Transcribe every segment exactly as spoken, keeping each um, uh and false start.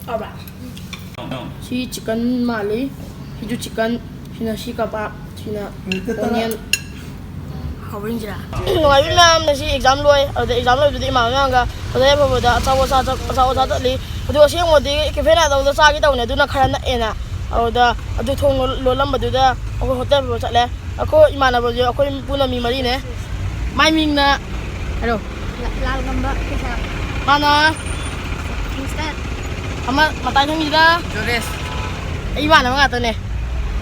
ꯍꯥꯎꯕ꯭ꯔꯥ? ꯁꯤ ꯆꯤꯀꯟ ꯃꯥꯜꯂꯤ꯫ ꯁꯤꯁꯨ ꯆꯤꯀꯟ, ꯁꯤꯅ ꯁꯤ ꯀꯕꯥꯕ, ꯁꯤꯅ ꯑꯣꯅꯤꯌꯟ꯫ ꯍꯥꯎꯕ꯭ꯔꯥ ꯌꯦꯡꯁꯤꯔꯥ? ꯅꯨꯡꯉꯥꯏꯕꯤ ꯃꯌꯥꯝꯅ ꯁꯤ ꯑꯦꯛꯖꯥꯝ ꯂꯣꯏ꯫ ꯑꯗꯨꯗ ꯑꯦꯛꯖꯥꯝ ꯂꯣꯏꯕꯗ ꯏꯃꯥꯟꯅꯕ ꯃꯌꯥꯝꯒ ꯍꯣꯇꯦꯜ ꯑꯐꯕꯗ ꯑꯆꯥꯄꯣꯠ ꯆꯥ-, ꯑꯆꯥꯄꯣꯠ ꯆꯥ ꯆꯠꯂꯤ꯫ ꯑꯗꯨ ꯑꯁꯦꯡꯕꯗꯤ ꯀꯦꯐꯦ ꯅꯥꯏꯠ ꯇꯧꯕꯗ ꯆꯥꯒꯦ ꯇꯧꯅꯦ, ꯑꯗꯨꯅ ꯈꯔ ꯅꯛꯑꯦꯅ꯫ ꯑꯗꯨꯗ ꯑꯗꯨ ꯊꯣꯡ ꯂꯣꯜꯂꯝꯕꯗꯨꯗ ꯑꯩꯈꯣꯏ ꯍꯣꯇꯦꯜ ꯑꯐꯕ ꯆꯠꯂꯦ꯫ ꯑꯩꯈꯣꯏ ꯏꯃꯥꯟꯅꯕꯁꯦ ꯑꯩꯈꯣꯏ ꯄꯨꯟꯅ ꯃꯤ ꯃꯔꯤꯅꯦ꯫ ꯃꯥꯏ ꯃꯤꯡꯅ ꯍꯥꯏꯔꯣ꯫ ꯂꯥ-, ꯂꯥꯜ ꯉꯝꯕ ꯀꯩꯁꯥꯝ꯫ ꯃꯥꯅ ꯀꯤꯡꯁꯇꯟ꯫ ꯑꯃ ꯃꯇꯥꯏ ꯊꯪꯒꯤꯗ ꯖꯣꯔꯦꯁ꯫ ꯑꯩ ꯏꯃꯥꯟꯅꯕ ꯉꯥꯛꯇꯅꯦ꯫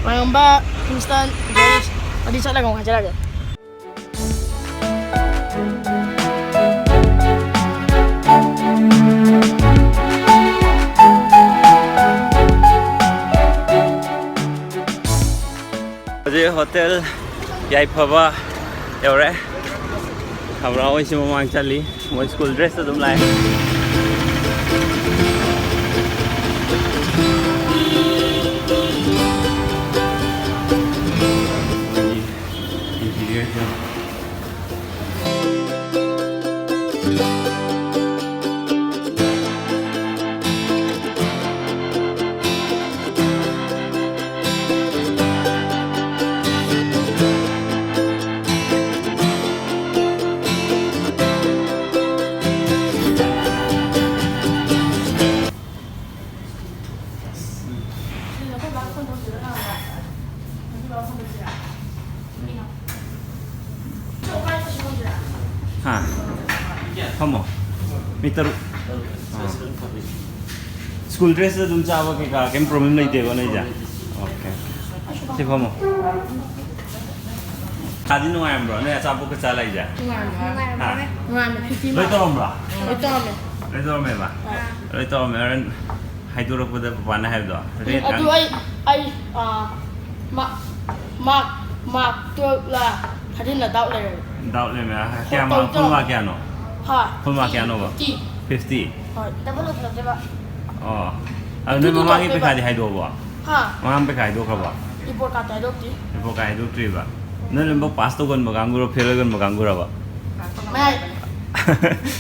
ꯃꯥꯏ ꯉꯝꯕ, ꯀꯤꯡꯁꯇꯟ, ꯖꯣꯔꯦꯁ꯫ ꯑꯗꯨꯗꯤ ꯆꯠꯂꯒ ꯑꯃꯨꯛ ꯍꯥꯏꯖꯔꯛꯑꯒꯦ꯫ ꯍꯧꯖꯤꯛ ꯍꯣꯇꯦꯜ ꯌꯥꯏꯐꯕ ꯌꯧꯔꯦ꯫ ꯈꯝꯔꯥ ꯍꯣꯏꯁꯨ ꯃꯃꯥꯡ ꯆꯠꯂꯤ꯫ ꯃꯣꯏ ꯁ꯭ꯀꯨꯜ ꯗ꯭ꯔꯦꯁꯇ ꯑꯗꯨꯝ ꯂꯥꯛꯑꯦ꯫ ꯏꯟꯇꯤꯔꯤꯌꯔꯁꯦ꯫ ꯍꯥ? ꯐꯝꯃꯣ꯫ ꯃꯤ ꯇꯔꯨꯛ꯫ ꯑꯥ꯫ ꯁ꯭ꯀꯨꯜ ꯗ꯭ꯔꯦꯁꯇ ꯑꯗꯨꯝ ꯆꯥꯕ ꯀꯩꯀꯥ ꯀꯩꯝ ꯄ꯭ꯔꯣꯕ꯭ꯂꯦꯝ ꯂꯩꯇꯦꯀꯣ ꯅꯣꯏꯁꯦ? ꯑꯣꯀꯦ꯫ ꯁꯤ ꯐꯝꯃꯣ꯫ ꯀꯥꯗꯤ ꯅꯨꯡꯉꯥꯏꯔꯝꯕ꯭ꯔꯣ ꯅꯣꯏ ꯑꯆꯥꯄꯣꯠꯀ ꯆꯥ ꯂꯩꯁꯦ? ꯅꯨꯡꯉꯥꯏꯔꯝꯃꯦ꯫ ꯍꯥ? ꯅꯨꯡꯉꯥꯏꯔꯝꯃꯦ꯫ ꯈꯦꯆꯤ ꯂꯣꯏ ꯃꯥꯜꯂꯦ꯫ ꯇꯧꯔꯝꯕ꯭ꯔꯣ? ꯂꯣꯏ ꯇꯧꯔꯝꯃꯦ꯫ ꯂꯣꯏ ꯇꯧꯔꯝꯃꯦꯕ? ꯑꯥ꯫ ꯂꯣꯏ ꯇꯧꯔꯝꯃꯦ꯫ ꯍꯣꯔꯦꯟ ꯍꯥꯏꯗꯣꯔꯛꯄꯗ ꯄꯄꯥꯅ ꯍꯥꯏꯕꯗꯣ꯫ ꯔꯦꯠ ꯑꯗꯨ ꯉꯥꯡ- ꯑꯩ, ꯑꯩ, ꯑꯥ, ꯃꯥ-, ꯃꯥꯔꯛ, ꯃꯥꯔꯛ ꯇꯨꯌꯦꯜꯞꯂ ꯊꯥꯔꯇꯤꯟꯂ ꯗꯥꯎꯠ ꯂꯩꯔꯦ꯫ ꯗꯥꯎꯠ ꯂꯩꯔꯦ꯫ ꯀꯌꯥ ꯃꯥꯔꯛ? ꯇꯧ-, ꯐꯨꯜ ꯇꯧ-, ꯃꯥꯔꯛ ꯀꯌꯥꯅꯣ? ꯍꯥ? ꯐꯨꯜ ꯃꯥꯔꯛ ꯀꯌꯥꯅꯣꯕ? ꯐꯤꯐꯇꯤ꯫ ꯐꯤꯐꯇꯤ? ꯍꯣꯏ꯫ ꯗꯕꯜ ꯑꯣꯏꯁꯤꯜꯂꯛꯇꯣꯏꯕ꯫ ꯑꯣ꯫ ꯑꯗꯨ ꯅꯣꯏ ꯐꯤꯐꯇꯤ ꯃꯃꯥꯡꯒꯤ ꯇꯧꯔꯛꯇꯣꯏꯕ꯫ ꯄꯩꯈꯥꯗꯤ ꯍꯥꯏꯗꯣꯛꯑꯕꯣ? ꯍꯥ? ꯃꯃꯥꯡ ꯄꯩꯈꯥ ꯍꯥꯏꯗꯣꯛꯈ꯭ꯔꯕꯣ? ꯔꯤꯄꯣꯔꯠ ꯀꯥꯔꯠꯇꯤ ꯍꯥꯏꯗꯣꯛꯇ꯭ꯔꯤ꯫ ꯔꯤꯄꯣꯔꯠ ꯀꯥꯔꯠ ꯍꯥꯏꯗꯣꯛꯇ꯭ꯔꯤꯕ? ꯅꯣꯏ ꯂꯣꯏꯅꯃꯛ ꯄꯥꯁ ꯇꯧꯒꯟꯕ ꯀꯥꯡꯕꯨꯔꯣ, ꯐꯦꯜ ꯑꯣꯏꯒꯟꯕ ꯀꯥꯡꯕꯨꯔꯕ? ꯃꯌꯥꯏ꯫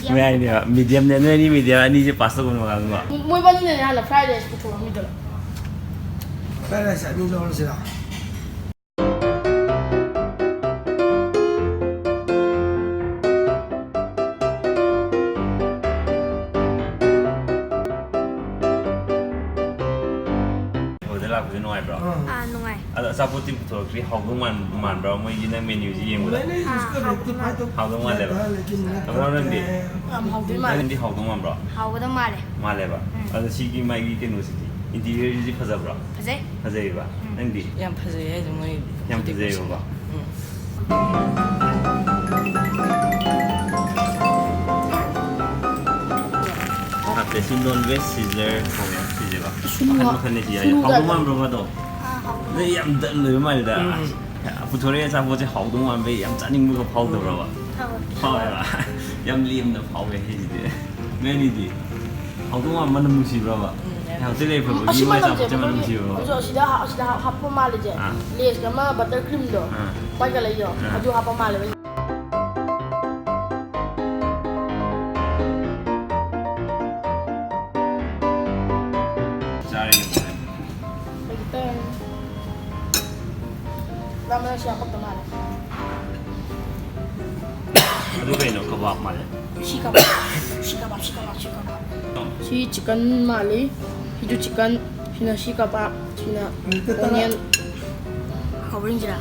ꯃꯌꯥꯏꯅꯦꯕ, medium ꯅꯦ꯫ ꯅꯣꯏ ꯑꯅꯤ medium ꯑꯅꯤꯁꯦ pass ꯇꯧꯕꯅ ꯃꯉꯥꯜ ꯀꯣ꯫ ꯃꯣꯏꯕꯥꯅꯤꯅꯅꯦ ꯍꯥꯟꯅ fried rice ꯄꯨꯊꯣꯔꯛꯑꯝꯃꯤꯗꯣ꯫ Fried rice ꯑꯅꯤ ꯂꯧꯔꯁꯤꯔꯥ? ꯍꯣꯏꯗ ꯂꯥꯛꯄꯁꯦ ꯅꯨꯡꯉꯥꯏꯕ꯭ꯔꯣ? ꯑꯥ, ꯅꯨꯡꯉꯥꯏ꯫ ꯑꯗꯣ ꯑꯆꯥꯄꯣꯠꯇꯤ ꯄꯨꯊꯣꯔꯛꯇ꯭ꯔꯤ꯫ ꯍꯥꯎꯗꯧ ꯃꯥꯟ-, ꯃꯥꯟꯕ꯭ꯔꯣ ꯃꯣꯏꯒꯤ ꯅꯪ menu ꯁꯤ ꯌꯦꯡꯕꯗ? ꯑꯥ, ꯍꯥꯎꯗꯧ ꯃꯥꯜꯂꯦ꯫ ꯍꯥꯎꯗꯧ ꯃꯥꯜꯂꯦꯕ? ꯑꯗꯣ ꯅꯪꯗꯤ? ꯌꯥꯝ ꯍꯥꯎꯗꯣꯏ ꯃꯥꯜꯂꯦ꯫ ꯅꯪꯗꯤ ꯍꯥꯎꯗꯧ ꯃꯥꯟꯕ꯭ꯔꯣ? ꯍꯥꯎꯒꯗꯧ ꯃꯥꯜꯂꯦ꯫ ꯃꯥꯜꯂꯦꯕ? ꯎꯝ꯫ ꯑꯗꯣ ꯁꯤꯒꯤ ꯃꯥꯒꯤ ꯀꯩꯅꯣꯁꯤꯗꯤ, interior ꯁꯤꯗꯤ ꯐꯖꯕ꯭ꯔꯣ? ꯐꯖꯩ꯫ ꯐꯖꯩꯕ? ꯎꯝ꯫ ꯅꯪꯗꯤ? ꯌꯥꯝ ꯐꯖꯩ ꯍꯥꯏꯁꯦ ꯃꯣꯏ ꯌꯥꯝ ꯐꯖꯩꯕꯀꯣ? ꯎꯝ꯫ ꯍꯥꯞꯄꯦ꯫ ꯁꯤ non veg Caesar ꯊꯣꯡꯉꯦ ꯁꯤꯁꯦꯀꯣ꯫ ꯁꯨꯝ ꯃꯈꯟ ꯃꯈꯟꯅꯦ ꯁꯤ ꯌꯥꯏ꯫ ꯁꯨꯝ ꯍꯥꯎꯗꯧ ꯃꯥꯟꯕ꯭ꯔꯣ ꯃꯥꯗꯣ? ꯑꯥ, ꯍꯥꯎꯗꯧ ꯃꯥꯜꯂꯦ꯫ ꯅꯣꯏ ꯌꯥꯝ ꯗꯟ ꯑꯣꯏꯕ ꯃꯥꯜꯂꯤꯗ꯫ ꯎꯝ꯫ ꯄꯨꯊꯣꯔꯛꯑꯦ ꯑꯆꯥꯄꯣꯠꯁꯦ ꯍꯥꯎꯗꯧ ꯃꯥꯟꯕꯩ ꯌꯥꯝ ꯆꯥꯅꯤꯡꯕꯒ ꯐꯥꯎꯗꯕ꯭ꯔꯕ? ꯐꯥꯎꯋꯦ꯫ ꯐꯥꯎꯋꯦꯕ꯫ ꯌꯥꯝ ꯂꯦꯝꯅ ꯐꯥꯎꯋꯦ ꯁꯤꯁꯤꯗꯤ꯫ ꯅꯣꯏ ꯑꯅꯤꯗꯤ? ꯍꯥꯎꯗꯧ ꯃꯥꯟꯕ ꯃꯅꯝ ꯅꯨꯡꯁꯤꯕ꯭ꯔꯕ? ꯎꯝ, ꯌꯥꯝ ꯍꯧꯖꯤꯛ ꯂꯩ ꯐꯕꯒꯤ ꯑꯁꯤ ꯃꯣꯏ ꯃꯅꯝꯁꯦ ꯑꯆꯥꯄꯣꯠꯁꯦ ꯃꯅꯝ ꯑꯩꯈꯣꯏꯒꯤ ꯅꯨꯡꯁꯤꯕ꯭ꯔꯕ? ꯑꯁꯤꯗ ꯍꯥ-, ꯑꯁꯤꯗ ꯍꯥ-, ꯍꯥꯞꯄ ꯃꯥꯜꯂꯤꯁꯦ꯫ ꯑꯥ꯫ Layꯁꯀ ꯑꯃ butter creamꯗꯣ, ꯑꯥ꯫ White colourꯒꯤꯗꯣ, ꯑꯥ꯫ ꯑꯗꯨ ꯍꯥꯞꯄ ꯃꯥꯜꯂꯦꯕ꯫ ꯆꯥꯔꯒꯦ꯫ ꯂꯥꯃꯟꯅ ꯁꯤ ꯍꯥꯄꯛꯇ ꯃꯥꯜꯂꯦ꯫ ꯑꯗꯨ ꯀꯩꯅꯣ, ꯀꯕꯥꯕ ꯃꯥꯜꯂꯦ꯫ ꯁꯤ ꯀꯕꯥꯕ, ꯁꯤ ꯀꯕꯥꯕ, ꯁꯤ ꯀꯕꯥꯕ, ꯁꯤ ꯀꯕꯥꯕ꯫ ꯁꯤ chicken ꯃꯥꯜꯂꯤ꯫ ꯁꯤꯁꯨ chicken, ꯁꯤꯅ ꯁꯤ ꯀꯕꯥꯕ, ꯁꯤꯅ ꯃꯤꯅꯤꯠꯇ ꯇꯔꯥ꯫ Onion꯫ ꯍꯥꯎꯕ꯭ꯔꯥ ꯌꯦꯡꯁꯤꯔꯥ?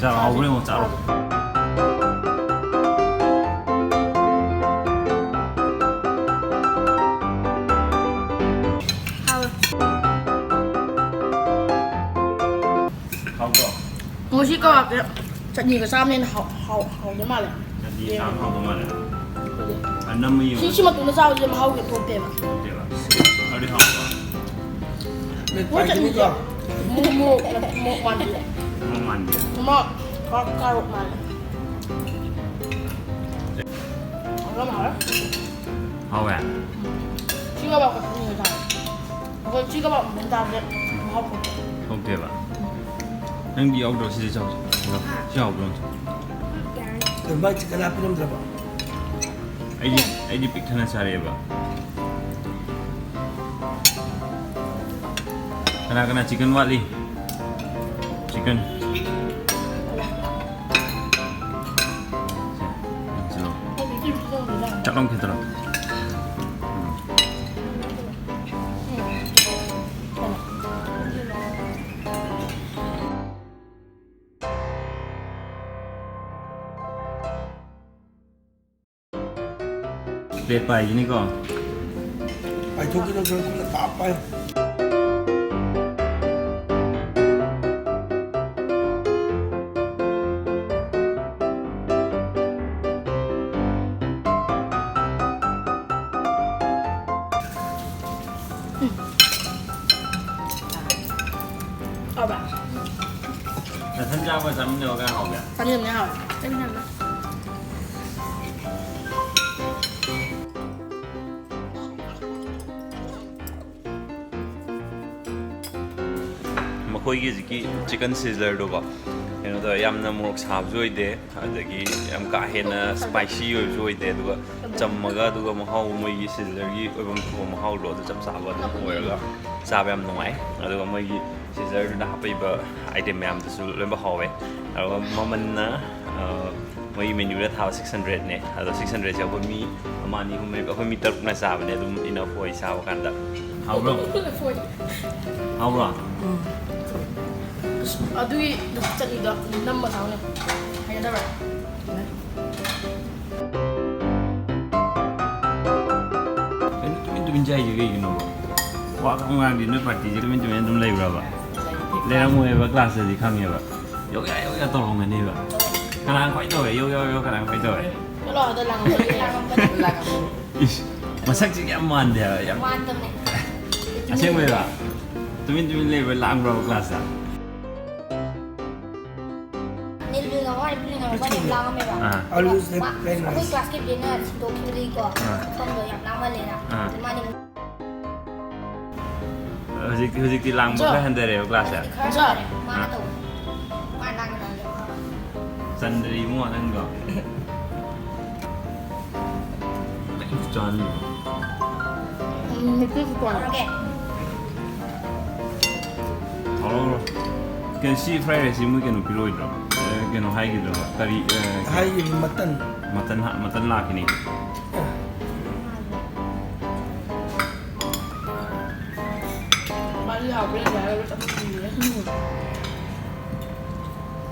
ꯆꯥꯔꯣ, ꯍꯥꯎꯕ꯭ꯔꯥ ꯌꯦꯡꯉꯣ, ꯆꯥꯔꯣ꯫ ꯍꯥꯎꯋꯦ꯫ ꯍꯥꯎꯕ꯭ꯔꯣ? ꯉꯁꯤ ꯀꯕꯥꯕꯁꯦ ꯆꯠꯅꯤꯒ ꯆꯥꯕꯅ ꯍꯦꯟꯅ ꯍꯥꯎ-, ꯍꯥꯎ-, ꯍꯥꯎꯗꯧ ꯃꯥꯜꯂꯦ꯫ ꯆꯠꯅꯤ ꯆꯥꯕ ꯍꯥꯎꯗꯧ ꯃꯥꯜꯂꯦ꯫ ꯑꯗꯨꯗꯤ꯫ ꯑ, ꯅꯝꯃ ꯌꯦꯡꯉꯣ꯫ ꯁꯤ, ꯁꯤ ꯃꯇꯨꯡꯗ ꯆꯥꯕꯁꯦ ꯃꯍꯥꯎ ꯊꯣꯛꯇꯦꯕ꯫ ꯊꯣꯛꯇꯦꯕ꯫ ꯑꯗꯨꯗꯤ ꯍꯥꯎꯕ꯭ꯔꯣ? ꯃꯣꯏ ꯆꯠꯅꯤꯁꯦ ꯃꯣꯔꯣꯛ, ꯃꯣꯔꯣꯛ, ꯃꯣꯔꯣꯛ ꯃꯥꯟꯕꯤꯗꯣ꯫ ꯃꯣꯔꯣꯛ ꯃꯥꯟꯕꯤꯗꯣ꯫ ꯑꯃ ꯀꯥ-, ꯀꯥꯔꯣꯠ ꯃꯥꯜꯂꯦ꯫ ꯌꯥꯝ ꯍꯥꯎꯋꯦ꯫ ꯍꯥꯎꯋꯦ? ꯁꯤ ꯀꯕꯥꯕ ꯈꯛꯇꯅꯦ ꯆꯥꯕ꯫ ꯑꯩꯈꯣꯏ ꯁꯤ ꯀꯕꯥꯕ ꯈꯛꯇꯪ ꯆꯥꯕꯁꯦ ꯃꯍꯥꯎ ꯊꯣꯛꯇꯦ꯫ ꯊꯣꯛꯇꯦꯕ? ꯎꯝ꯫ ꯅꯪꯗꯤ ꯌꯥꯎꯗ꯭ꯔꯣ ꯁꯤꯗ ꯆꯥꯎꯁꯦ? ꯁꯤ ꯍꯥꯎꯕ꯭ꯔꯣ? ꯌꯥꯔꯦ꯫ ꯀꯩꯅꯣ ꯃꯥꯏ chicken ꯍꯥꯞꯄꯤꯔꯝꯗ꯭ꯔꯕꯣ? ꯑꯩꯗꯤ ꯑꯩꯗꯤ ꯄꯤꯛ ꯊꯟꯅ ꯆꯥꯔꯛꯑꯦꯕ꯫ ꯀꯅꯥ ꯀꯅꯥ ꯆꯤꯀꯟ ꯋꯥꯠꯂꯤ? ꯆꯤꯀꯟ꯫ ꯆꯥꯛ ꯂꯥꯎ ꯈꯤꯇꯔꯣ? ꯎꯝ꯫ ꯄ꯭ꯂꯦꯠ ꯄꯥꯏꯈꯤꯅꯤꯀꯣ꯫ ꯄꯥꯏꯊꯣꯛꯈꯤꯗꯧ ꯁꯔꯨꯛ ꯀꯨꯞꯅ ꯇꯥꯞ ꯄꯥꯏ꯫ ꯍꯥꯎꯕ꯭ꯔꯥ? ꯅꯊꯟ ꯆꯥꯕꯒ ꯆꯥꯃꯤꯟꯅꯕ ꯀꯅꯥ ꯍꯥꯎꯒꯦ? ꯆꯥꯃꯤꯟꯅꯕꯅ ꯍꯥꯎꯋꯦ꯫ ꯆꯥꯃꯤꯟꯅꯕꯅ꯫ ꯃꯈꯣꯏꯒꯤ ꯍꯧꯖꯤꯛꯀꯤ ꯆꯤꯀꯟ ꯁꯤꯖꯂꯔꯗꯣꯀꯣ, ꯀꯩꯅꯣ ꯇꯧꯋꯦ, ꯌꯥꯝꯅ ꯃꯣꯔꯣꯛ ꯁꯥꯕꯁꯨ ꯑꯣꯏꯗꯦ, ꯑꯗꯒꯤ ꯌꯥꯝ ꯀꯥ ꯍꯦꯟꯅ ꯁ꯭ꯄꯥꯏꯁꯤ ꯑꯣꯏꯕꯁꯨ ꯑꯣꯏꯗꯦ, ꯑꯗꯨꯒ ꯆꯝꯃꯒ, ꯑꯗꯨꯒ ꯃꯍꯥꯎ, ꯃꯣꯏꯒꯤ ꯁꯤꯖꯂꯔꯒꯤ ꯑꯣꯏꯐꯝ ꯊꯣꯛꯄ ꯃꯍꯥꯎꯗꯣ ꯑꯗꯨ ꯆꯞ ꯆꯥꯕ ꯑꯗꯨꯝ ꯑꯣꯏꯔꯒ ꯆꯥꯕ ꯌꯥꯝ ꯅꯨꯡꯉꯥꯏ꯫ ꯑꯗꯨꯒ ꯃꯣꯏꯒꯤ ꯁꯤꯖꯂꯔꯗꯨꯗ ꯍꯥꯞꯄꯛꯏꯕ ꯑꯥꯏꯇꯦꯝ ꯃꯌꯥꯝꯗꯨꯁꯨ ꯂꯣꯏꯅꯃꯛ ꯍꯥꯎꯋꯦ꯫ ꯑꯗꯨꯒ ꯃꯃꯜꯅ, ꯑ, ꯃꯣꯏꯒꯤ ꯃꯦꯅ꯭ꯌꯨꯗ ꯊꯥꯕ ꯁꯤꯛꯁ ꯍꯟꯗ꯭ꯔꯦꯠꯅꯦ꯫ ꯑꯗꯣ ꯁꯤꯛꯁ ꯍꯟꯗ꯭ꯔꯦꯠꯁꯦ ꯑꯩꯈꯣꯏ ꯃꯤ ꯑꯃ, ꯑꯅꯤ, ꯑꯍꯨꯝ, ꯃꯔꯤ, ꯑꯩꯈꯣꯏ ꯃꯤ ꯇꯔꯨꯛꯅ ꯆꯥꯕꯅꯦ ꯑꯗꯨꯝ enough ꯑꯣꯏ ꯆꯥꯕ ꯀꯥꯟꯗ꯫ ꯍꯥꯎꯕ꯭ꯔꯣ? ꯍꯣꯏ꯫ ꯍꯥꯎꯕ꯭ꯔꯣ? ꯎꯝ꯫ ꯑꯁ, ꯑꯗꯨꯒꯤ ꯆꯠꯅꯤꯗꯣ ꯅꯝꯃ ꯆꯥꯎꯅꯦ꯫ ꯍꯩꯅꯗꯕ꯭ꯔꯥ? ꯀꯩꯅꯣ ꯇꯨꯃꯤꯟ ꯇꯨꯃꯤꯟ ꯆꯥꯏꯁꯦ ꯀꯩꯒꯤꯅꯣꯕ? ꯋꯥ ꯈꯔ ꯉꯥꯡꯗꯦ, ꯅꯣꯏ ꯄꯥꯔꯇꯤꯁꯦ ꯇꯨꯃꯤꯟ ꯇꯨꯃꯤꯟ ꯑꯗꯨꯝ ꯂꯩꯕ꯭ꯔꯕ? ꯂꯩꯔꯝꯃꯣꯏꯕ, ꯀ꯭ꯂꯥꯁꯇꯗꯤ ꯈꯪꯉꯦꯕ꯫ ꯌꯧ ꯌꯥ, ꯌꯧ ꯌꯥ ꯇꯧꯔꯝꯒꯅꯤꯕ꯫ ꯀꯅꯥ ꯈ꯭ꯋꯥꯏ ꯇꯧꯋꯦ? ꯌꯧ ꯌꯥ, ꯌꯧ, ꯀꯅꯥ ꯈ꯭ꯋꯥꯏ ꯇꯧꯋꯦ? ꯆꯠꯂꯣ ꯑꯗ ꯂꯥꯡꯉꯛꯀꯅꯤ꯫ ꯏꯁ, ꯃꯁꯛꯁꯤ ꯌꯥꯝ ꯃꯥꯟꯗꯦ ꯍꯥꯏꯕ, ꯌꯥꯝ ꯃꯥꯟꯗꯕꯅꯦ꯫ ꯑꯁꯦꯡꯕꯩꯔꯣ? ꯇꯨꯃꯤꯟ ꯇꯨꯃꯤꯟ ꯂꯩꯕ꯭ꯔꯥ, ꯂꯥꯡꯕ꯭ꯔꯕ ꯀ꯭ꯂꯥꯁꯇ? ꯅꯤꯜꯕꯤꯒ ꯍꯣꯏ ꯄꯨꯜꯂꯤꯉꯩꯗ ꯌꯥꯝ ꯂꯥꯡꯉꯝꯃꯦꯕ꯫ ꯑꯥ꯫ Always ꯃꯥ, very ꯑꯩꯈꯣꯏ nice. ꯀ꯭ꯂꯥꯁꯀꯤ ꯕꯦꯟꯅ ꯁꯤꯟꯗꯣꯛꯈꯤꯕꯗꯒꯤꯀꯣ, ꯑꯥ꯫ ꯃꯐꯝꯗꯣ ꯌꯥꯝ ꯂꯥꯡꯃꯜꯂꯦꯅ꯫ ꯑꯥ꯫ ꯑꯗꯨ ꯃꯥꯅ ꯍꯧꯖꯤꯛ-, ꯍꯧꯖꯤꯛꯇꯤ ꯂꯥꯡꯕ ꯈꯔ ꯍꯟꯊꯔꯦꯕ ꯀ꯭ꯂꯥꯁꯁꯦ? ꯈꯔ ꯍꯟꯊꯔꯦ꯫ ꯃꯥꯅ ꯑꯥ꯫ ꯇꯧꯕ꯫ ꯃꯥꯅ ꯂꯥꯡꯉꯦ, ꯂꯥꯡꯉꯦ꯫ ꯆꯟꯗ꯭ꯔꯤ ꯏꯕꯨꯡꯉꯣ ꯅꯪꯗꯣ꯫ ꯆꯥꯅꯤꯡꯉꯤ꯫ ꯎꯝ, ꯃꯤꯛꯆꯔꯁꯨ ꯇꯣꯠꯂꯦ꯫ ꯍꯥꯎꯔꯦ꯫ ꯀꯩꯅꯣ, ꯁꯤ fried rice ꯁꯤ ꯃꯣꯏ ꯀꯩꯅꯣ ꯄꯤꯔꯛꯑꯣꯏꯗ꯭ꯔꯣ? ꯑꯦ, ꯀꯩꯅꯣ ꯍꯥꯏꯈꯤꯗ꯭ꯔꯣ? ꯀꯔꯤ, ꯑꯦ, ꯍꯥꯏꯈꯤꯕ ꯃꯇꯟ꯫ ꯃꯇꯟ ꯍꯥ-, ꯃꯇꯟ ꯂꯥꯛꯈꯤꯅꯤ꯫ ꯃꯥꯗꯤ ꯍꯥꯎꯕ꯭ꯔꯥ ꯌꯦꯡꯒꯦ ꯍꯥꯏꯔꯒ ꯆꯠꯅꯤꯡꯉꯤꯌꯦ꯫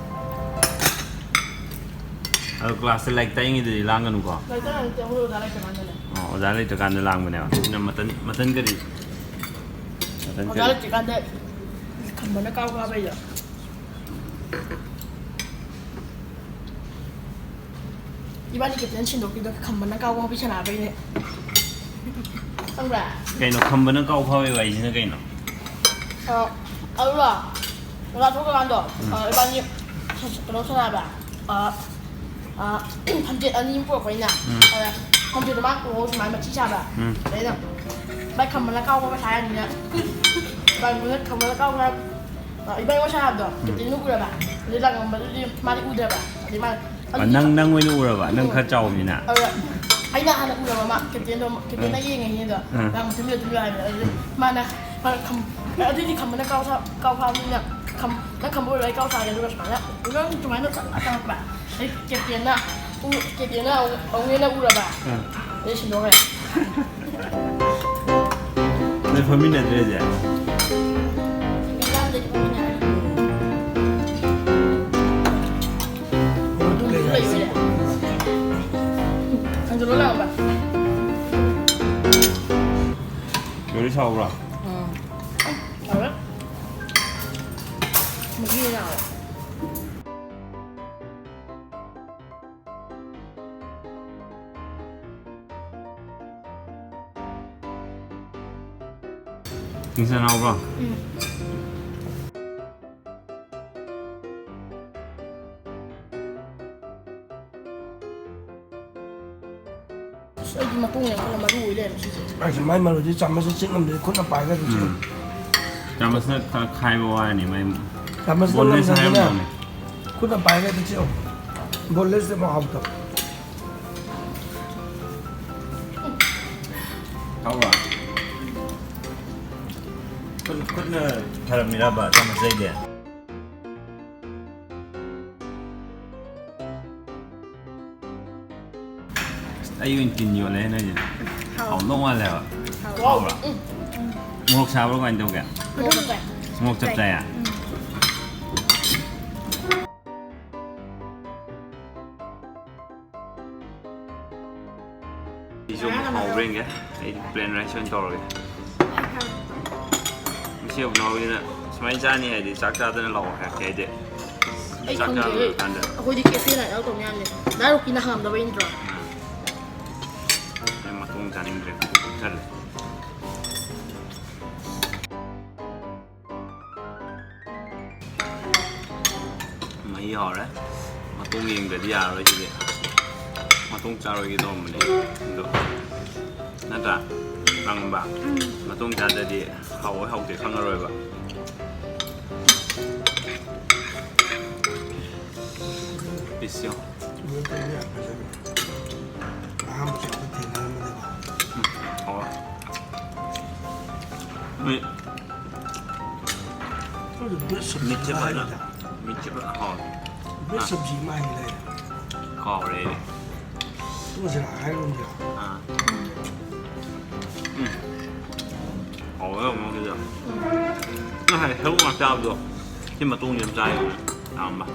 ꯑꯗꯣ class ꯇ ꯂꯥꯏꯔꯤꯛ ꯇꯥꯛꯏꯉꯩꯗꯗꯤ ꯂꯥꯡꯒꯅꯨꯀꯣ꯫ ꯂꯥꯏꯔꯤꯛ ꯇꯥꯛꯏꯉꯩꯗꯗꯤ ꯑꯩꯈꯣꯏ ꯑꯣꯖꯥ ꯂꯩꯇ꯭ꯔꯀꯥꯟꯗꯅꯦ꯫ ꯑꯣ, ꯑꯣꯖꯥ ꯂꯩꯇ꯭ꯔꯀꯥꯟꯗ ꯂꯥꯡꯕꯅꯦꯕ꯫ ꯁꯤꯅ ꯃꯇꯟ, ꯃꯇꯟ ꯀꯔꯤ? ꯃꯇꯟ ꯑꯣꯖꯥ ꯀꯔꯤ? ꯂꯩꯇ꯭ꯔꯀꯥꯟꯗ ꯈꯝꯕꯅ ꯀꯥꯎ ꯐꯥꯕꯩꯗꯣ꯫ ꯏꯕꯥꯅꯤ captain ꯁꯤꯟꯗꯣꯛꯈꯤꯕꯗꯣ ꯈꯝꯕꯅ ꯀꯥꯎ ꯐꯥꯕꯤ ꯁꯥꯟꯅꯕꯩꯅꯦ꯫ ꯈꯪꯕ꯭ꯔꯥ? ꯀꯩꯅꯣ, ꯈꯝꯕꯅ ꯀꯥꯎ ꯐꯥꯕꯩ ꯋꯥꯔꯤꯁꯤꯅ ꯀꯩꯅꯣ? ꯑ, ꯑꯗꯨꯒ ꯑꯣꯖꯥ ꯊꯣꯛꯂꯀꯥꯟꯗꯣ, ꯎꯝ꯫ ꯑ, ꯏꯕꯥꯅꯤ ꯀꯩꯅꯣ ꯁꯥꯟꯅꯕ꯫ ꯑ, ꯑ, ꯊꯝꯆꯦꯠ ꯑꯅꯤ ꯑꯃ ꯄꯨꯔꯛꯄꯅꯤꯅ꯫ ꯎꯝ꯫ ꯑꯗ ꯊꯝꯆꯦꯠꯇꯣ ꯃꯥ ꯄꯨꯔꯛꯑꯣ ꯁꯨꯃꯥꯏꯅ ꯃꯊꯤ ꯁꯥꯕ꯫ ꯎꯝ꯫ ꯑꯗꯩꯗ ꯃꯥꯏ ꯈꯝꯕꯅ ꯀꯥꯎꯕ ꯃꯁꯥ ꯍꯥꯏꯅꯤꯅ꯫ ꯏꯕꯥꯅꯤ ꯈꯝꯕꯅ ꯀꯥꯎꯕ꯫ ꯑ, ꯏꯕꯥꯅꯤ ꯋꯥꯔꯤ ꯁꯥꯟꯅꯕꯗꯣ ꯎꯝ꯫ ꯀꯦꯞꯇꯦꯟꯅ ꯎꯔꯕ꯫ ꯑꯗꯩ ꯂꯪꯉꯝꯕꯗꯨꯗꯤ ꯃꯥꯗꯤ ꯎꯗ꯭ꯔꯕ꯫ ꯑꯗꯩ ꯃꯥꯅ ꯑ, ꯅꯪ, ꯅꯪ ꯑꯣꯏꯅ ꯎꯔꯕ? ꯅꯪ ꯎꯝ꯫ ꯈꯔ ꯆꯥꯎꯕꯅꯤꯅ꯫ ꯑꯗꯨꯗ ꯑꯩꯅ ꯍꯥꯟꯅ ꯎꯔꯕ ꯃꯥ ꯀꯦꯞꯇꯦꯟꯗꯣ, ꯀꯦꯞꯇꯦꯟꯅ ꯎꯝ꯫ ꯌꯦꯡꯉꯤꯉꯩꯗ ꯎꯝ꯫ ꯃꯥ ꯃꯊꯟꯗ ꯇꯨꯝ ꯂꯩꯔꯝꯃꯦ꯫ ꯑꯗꯨꯗꯤ ꯎꯝ꯫ ꯃꯥꯅ, ꯃꯥꯅ ꯈꯝ-, ꯑꯗꯨꯗꯤ ꯈꯝꯕꯅ ꯀꯥꯎ ꯊꯥ-, ꯀꯥꯎ ꯐꯥꯕꯅꯤꯅ ꯈꯝ-, ꯅꯪ ꯈꯝꯕ ꯑꯣꯏꯔꯣ ꯑꯩ ꯀꯥꯎ ꯊꯥꯒꯦ꯫ ꯑꯗꯨꯒ ꯁꯨꯃꯥꯏꯅ, ꯅꯪ ꯁꯨꯃꯥꯏꯅ ꯆꯪꯉꯛꯄ꯫ ꯑꯗꯩ ꯀꯦꯞꯇꯦꯟꯅ ꯎ-, ꯀꯦꯞꯇꯦꯟꯅ ꯑꯃꯨꯛ, ꯑꯃꯨꯛ ꯍꯦꯟꯅ ꯎꯔꯕ꯫ ꯎꯝ꯫ ꯑꯗꯩ ꯁꯤꯟꯗꯣꯛꯈ꯭ꯔꯦ꯫ ꯅꯣꯏ ꯐꯝꯃꯤꯟꯅꯗ꯭ꯔꯦ ꯍꯧꯖꯤꯛ? ꯁꯤꯡꯒꯜ ꯂꯥꯝꯗꯗꯤ ꯐꯝꯃꯤꯟꯅꯔꯦ꯫ ꯀꯩ ꯍꯥꯏꯁꯤ? ꯍꯟꯖꯤꯜꯂꯣ ꯂꯥꯛꯑꯣꯕ꯫ ꯌꯣꯔꯤ ꯁꯥꯎꯕ꯭ꯔꯣ? ꯎꯝ꯫ ꯍꯥꯎꯔꯦ꯫ ꯃꯍꯤ ꯌꯥꯎꯔꯦ꯫ ꯏꯟꯁꯥꯡ ꯍꯥꯎꯕ꯭ꯔꯣ? ꯎꯝ꯫ ꯑꯁ, ꯑꯩꯗꯤ ꯃꯇꯣꯡ ꯌꯥꯝ ꯀꯟꯅ ꯃꯔꯨ ꯑꯣꯏ ꯂꯩꯔꯝꯃꯦ ꯁꯤꯁꯦ꯫ ꯑꯩꯁꯦ ꯃꯥꯏ ꯃꯔꯨꯗꯤ ꯆꯥꯃꯁꯁꯦ ꯆꯤꯛ ꯉꯝꯗꯦ, ꯈꯨꯠꯅ ꯄꯥꯏꯔꯒ ꯑꯗꯨꯝ ꯆꯤꯛ ꯎꯝ꯫ ꯉꯝꯃꯦ꯫ ꯆꯥꯃꯁꯅ ꯈꯔ ꯈꯥꯏꯕ ꯋꯥꯔꯅꯤ, ꯃꯥꯏ ꯆꯥꯃꯁꯅ boneless ꯉꯝꯗ꯭ꯔꯗꯤꯅꯦ, ꯍꯥꯏꯔꯝꯗꯕꯅꯦ꯫ ꯈꯨꯠꯅ ꯄꯥꯏꯔꯒ ꯍꯦꯛꯇ ꯆꯤꯛꯑꯣ꯫ Bonelessꯁꯦ ꯑꯃꯨꯛ ꯍꯥꯎꯇꯕ꯫ ꯍꯥꯎꯕ꯭ꯔꯥ? ꯈꯨꯠ-, ꯈꯨꯠꯅ ꯊꯔꯝꯃꯤꯔꯕ ꯆꯥꯃꯁꯁꯦ ꯑꯩꯗꯤ? ꯑꯩ ꯑꯣꯏꯅ ꯇꯤꯟ ꯌꯣꯠꯂꯦ ꯅꯣꯏꯁꯦ꯫ ꯍꯥꯎ꯫ ꯍꯥꯎꯗꯧ ꯃꯥꯜꯂꯦ ꯍꯥꯏꯕ꯫ ꯍꯥꯎ꯫ ꯍꯥꯎꯕ꯭ꯔꯥ? ꯎꯝ꯫ ꯃꯣꯔꯣꯛ ꯁꯥꯕ꯭ꯔꯣ, ꯀꯃꯥꯏꯅ ꯇꯧꯒꯦ? ꯑꯗꯨꯝ ꯆꯥꯏ꯫ ꯃꯣꯔꯣꯛ ꯆꯞ ꯆꯥꯏꯌꯦ? ꯎꯝ꯫ ꯁꯤꯁꯨ ꯑꯃꯨꯛ ꯍꯥꯎꯕ꯭ꯔꯥ ꯌꯦꯡꯒꯦ꯫ ꯑꯩ plain rice ꯑꯣꯏꯅ ꯇꯧꯔꯒꯦ꯫ ꯉꯁꯤ ꯑꯕꯨꯡꯅꯥꯎꯒꯤꯅ ꯁꯨꯃꯥꯏꯅ ꯆꯥꯅꯤ ꯍꯥꯏꯗꯤ ꯆꯥꯛ ꯆꯥꯗꯅ ꯂꯥꯛꯑꯣ ꯍꯥꯏꯔꯛꯀꯦ ꯑꯩꯗꯤ꯫ ꯑꯩ ꯆꯥꯛ ꯆꯥ ꯈꯪꯗꯦ꯫ ꯂꯣꯏꯔꯀꯥꯟꯗ꯫ ꯑꯩꯈꯣꯏꯗꯤ cafe night out ꯇꯧꯅꯤ ꯍꯥꯏꯕꯅꯦ꯫ ꯗꯥ ꯔꯣꯛꯀꯤꯅ ꯍꯪꯉꯝꯗꯕꯩ ꯅꯠꯇ꯭ꯔꯣ? ꯎꯝ꯫ ꯑꯩ ꯃꯇꯣꯡ ꯆꯥꯅꯤꯡꯗ꯭ꯔꯦ꯫ ꯄꯨꯛ ꯊꯜꯂꯦ꯫ ꯃꯍꯤ ꯍꯧꯔꯦ꯫ ꯃꯇꯣꯡ ꯌꯦꯡꯗ꯭ꯔꯗꯤ ꯌꯥꯔꯔꯣꯏ ꯁꯤꯗꯤ꯫ ꯃꯇꯣꯡ ꯆꯥꯔꯣꯏꯒꯦ ꯇꯧꯔꯝꯕꯅꯦ ꯑꯗꯣ, ꯅꯠꯇ꯭ꯔꯥ? ꯈꯪꯕ? ꯎꯝ꯫ ꯃꯇꯣꯡ ꯆꯥꯗ꯭ꯔꯗꯤ ꯍꯥꯎꯋꯦ ꯍꯥꯎꯇꯦ ꯈꯪꯉꯔꯣꯏꯕ꯫ ꯄꯤꯁ ꯌꯦꯡꯉꯣ꯫ ꯎꯝ, ꯍꯥꯎꯋꯦ꯫ ꯃꯤ ꯑꯗꯨ best ꯁꯕꯖꯤ ꯃꯤꯠꯁꯦ ꯑꯃ ꯐꯖꯅ, ꯍꯥꯏꯔꯤꯗ꯫ ꯃꯤꯠꯁꯦ ꯐꯖꯅ ꯍꯥꯎꯔꯦ꯫ Best ꯑꯥ꯫ ꯁꯕꯖꯤ ꯑꯃ ꯍꯥꯏꯔꯤ ꯂꯩꯔꯦ꯫ ꯀꯥꯎꯔꯦ ꯑꯩꯗꯤ꯫ ꯇꯣꯛꯑꯁꯤꯔꯥ ꯍꯥꯏꯔꯨꯔꯁꯤꯔꯥ? ꯑꯥ꯫ ꯎꯝ꯫ ꯍꯥꯎꯋꯦ ꯑꯃꯨꯛꯀꯤꯗꯣ꯫ ꯎꯝ꯫ ꯅꯪ ꯉꯁꯥꯏ ꯁꯔꯨꯛ ꯉꯥꯛ ꯆꯥꯕꯗꯣ ꯁꯤ ꯃꯇꯣꯡꯁꯦ ꯑꯗꯨꯝ ꯆꯥ ꯌꯥꯕꯅꯦ꯫ ꯌꯥꯝꯕ꯫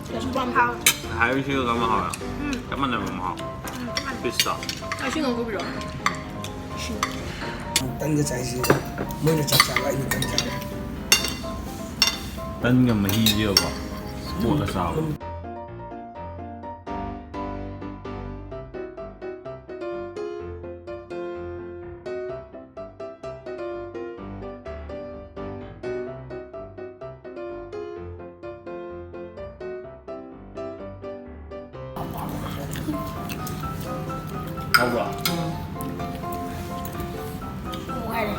ꯀꯩꯁꯨ ꯌꯥꯝ ꯍꯥꯎ-, ꯉꯁꯥꯏꯒꯤꯁꯤꯒ ꯑꯃ ꯍꯥꯎꯋꯦ꯫ ꯎꯝ꯫ ꯆꯞ ꯃꯥꯟꯅꯕ ꯃꯍꯥꯎ꯫ ꯎꯝ, ꯆꯞ ꯃꯥꯟꯅꯩ꯫ ꯄꯤꯁꯇꯣ꯫ ꯑꯩ ꯁꯤ ꯉꯧꯕꯤꯔꯣ? ꯇꯟꯒ ꯆꯥꯏꯁꯤ ꯃꯣꯏꯅ ꯆꯥꯛ ꯆꯥꯕ ꯑꯩꯅ ꯇꯟ ꯆꯥꯕ꯫ ꯇꯟꯒ ꯃꯍꯤꯁꯤꯒꯀꯣ ꯇꯣꯠꯂ ꯆꯥꯕ꯫ ꯍꯥꯎꯕ꯭ꯔꯣ? ꯅꯨꯡꯉꯥꯏꯔꯦ꯫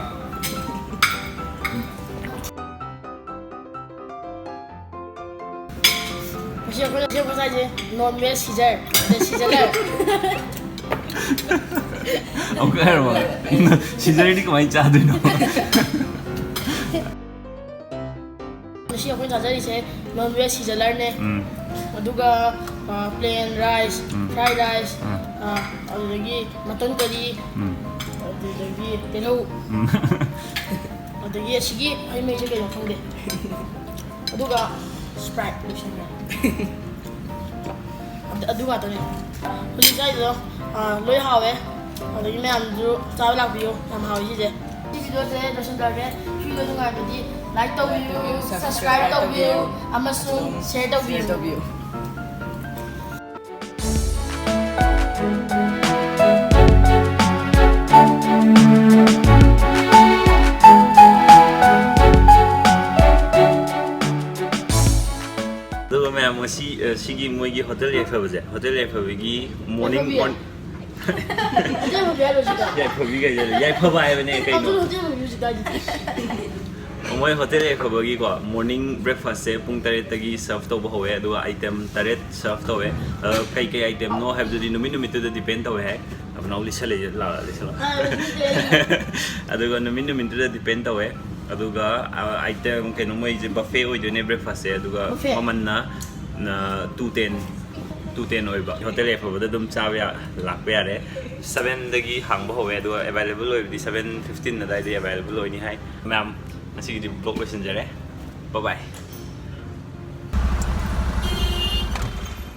ꯉꯁꯤ ꯑꯩꯈꯣꯏꯅ ꯁꯦꯝꯕ ꯆꯥꯏꯁꯦ non veg Caesar, veg Caesar꯫ ꯑꯃꯨꯛꯀ ꯍꯥꯏꯔꯣ꯫ ꯁꯤꯖꯔꯗꯤ ꯀꯃꯥꯏꯅ ꯆꯥꯗꯣꯏꯅꯣ? ꯉꯁꯤ ꯑꯩꯈꯣꯏꯅ ꯆꯥꯖꯔꯤꯁꯦ non veg ꯁꯤꯖꯂꯔꯅꯦ꯫ ꯎꯝ꯫ ꯑꯗꯨꯒ plain rice, ꯎꯝ꯫ Fried rice, ꯎꯝ꯫ ꯑꯗꯨꯗꯒꯤ mutton curry, ꯎꯝ꯫ ꯑꯗꯨꯗꯒꯤ ꯇꯤꯜꯍꯧ, ꯎꯝ꯫ ꯑꯗꯒꯤ ꯑꯁꯤꯒꯤ ꯍꯩ ꯃꯍꯤꯁꯦ ꯀꯩꯅꯣ ꯈꯪꯗꯦ꯫ ꯑꯗꯨꯒ Sprite ꯂꯣꯏꯁꯤꯟꯈ꯭ꯔꯦ꯫ ꯑꯗꯨ ꯉꯥꯛꯇꯅꯦ꯫ ꯍꯧꯖꯤꯛ ꯆꯥꯏꯗꯣ ꯂꯣꯏ ꯍꯥꯎꯋꯦ꯫ ꯑꯗꯒꯤ ꯃꯌꯥꯝꯁꯨ ꯆꯥꯕ ꯂꯥꯛꯄꯤꯌꯨ꯫ ꯌꯥꯝ ꯍꯥꯎꯋꯦ ꯁꯤꯁꯦ꯫ ꯁꯤ video ꯁꯦ ꯂꯣꯏꯁꯤꯟꯖꯔꯒꯦ꯫ Video ꯅꯨꯡꯉꯥꯏꯕꯗꯤ like ꯇꯧꯕꯤꯌꯨ, subscribe ꯇꯧꯕꯤꯌꯨ, ꯑꯃꯁꯨꯡ share ꯇꯧꯕꯤꯌꯨ꯫ ꯑꯗꯨꯒ ꯃꯌꯥꯝ, ꯉꯁꯤ, ꯑ, ꯁꯤꯒꯤ ꯃꯣꯏꯒꯤ ꯍꯣꯇꯦꯜ ꯌꯥꯏꯐꯕꯁꯦ, ꯍꯣꯇꯦꯜ ꯌꯥꯏꯐꯕꯒꯤ morning, ꯌꯥꯏꯐꯕꯤ꯫ Morn-, ꯍꯣꯇꯦꯜ ꯌꯥꯏꯐꯕꯤ ꯍꯥꯏꯔꯣ ꯁꯤꯗ? ꯌꯥꯏꯐꯕꯤ ꯀꯩꯗ? ꯌꯥꯏꯐꯕ ꯍꯥꯏꯕꯅꯦ ꯀꯩꯅꯣ? ꯑꯗꯨ ꯍꯣꯇꯦꯜ ꯌꯥꯏꯐꯕꯤ ꯍꯧꯖꯤꯛ ꯀꯥꯏꯗꯗꯤ? ꯃꯣꯏ ꯍꯣꯇꯦꯜ ꯌꯥꯏꯐꯕꯒꯤꯀꯣ, morning breakfast ꯁꯦ ꯄꯨꯡ ꯇꯔꯦꯠꯇꯒꯤ serve ꯇꯧꯕ ꯍꯧꯋꯦ, ꯑꯗꯨꯒ item ꯇꯔꯦꯠ serve ꯇꯧꯋꯦ꯫ ꯑ, ꯀꯩ ꯀꯩ item ꯅꯣ ꯍꯥꯏꯕꯗꯨꯗꯤ ꯅꯨꯃꯤꯠ ꯅꯨꯃꯤꯠꯇꯨꯗ depend ꯇꯧꯋꯦ ꯍꯥꯏ꯫ ꯑꯃꯅꯧ ꯂꯤꯁꯜꯂꯛꯏꯁꯦ, ꯂꯥꯛꯑꯣ, ꯂꯤꯁꯜꯂꯣ꯫ ꯑꯗꯨꯒ ꯅꯨꯃꯤꯠ ꯅꯨꯃꯤꯠꯇꯨꯗ depend ꯇꯧꯋꯦ꯫ ꯑꯗꯨꯒ, ꯑ, item, ꯀꯩꯅꯣ, ꯃꯣꯏꯁꯦ buffet ꯑꯣꯏꯗꯣꯏꯅꯦ breakfast ꯁꯦ, ꯑꯗꯨꯒ buffet꯫ ꯃꯃꯜꯅ, ꯅ, two ten, two ten ꯑꯣꯏꯕ꯫ ꯍꯣꯇꯦꯜ ꯌꯥꯏꯐꯕꯗ ꯑꯗꯨꯝ ꯆꯥꯕ ꯌꯥ-, ꯂꯥꯛꯄ ꯌꯥꯔꯦ꯫ Seven ꯗꯒꯤ ꯍꯥꯡꯕ ꯍꯧꯋꯦ, ꯑꯗꯨꯒ available ꯑꯣꯏꯕꯗꯤ seven fifteen ꯑꯗꯥꯏꯗꯒꯤ available ꯑꯣꯏꯅꯤ ꯍꯥꯏ꯫ ꯃꯌꯥꯝ, ꯉꯁꯤꯒꯤꯗꯤ vlog ꯂꯣꯏꯁꯤꯟꯖꯔꯦ꯫ Bye bye꯫